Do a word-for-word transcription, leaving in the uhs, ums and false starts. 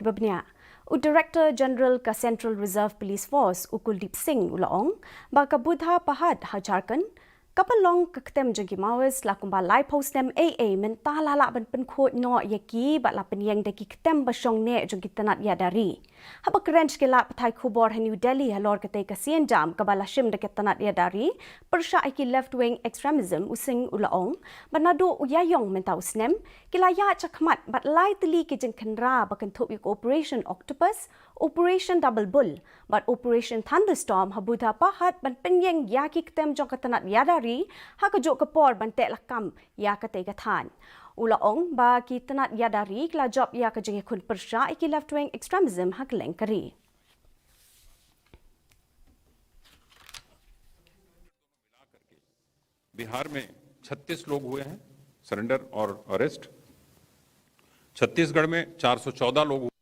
Babniah. U Director General ka Central Reserve Police Force, u Kuldeep Singh, u la ong ba ka Budhapahar ha Jharkhand, kaba long ka ktem jong ki Maoist, la kumba laiphew snem ei ei mynta la lah ban pynkhuid noh ïa ki bad la pynïeng da ki ktem ba shong neh jong ki tnat ïada ri. Haba kren sha ki lad pathai khubor ha New Delhi halor katei ka sienjam kaba la shim da ki tnat ïada ri pyrshah ïa ki left wing extremism, u Singh u la ong ba naduh u Ïaïong mynta u snem, ki la ïaid shakhmat bad lai tylli ki jingkhynra ba kynthup ïa ka Operation Octopus, Operation Double Bull bad Operation Thunderstorm ha Budhapahar ban pynïeng ïa ki ktem jong ka tnat ïada ri ha kajuh ka por ban teh lakam ïa katei ka thaiñ. U la ong ba ki tnat ïada ri ki la jop ïa ka jingïakhun pyrshah ïa ki left wing extremism ha kylleng ka ri. बिहार में छत्तीस लोग हुए हैं सरेंडर और अरेस्ट। छत्तीसगढ़ में चार सौ चौदह लोग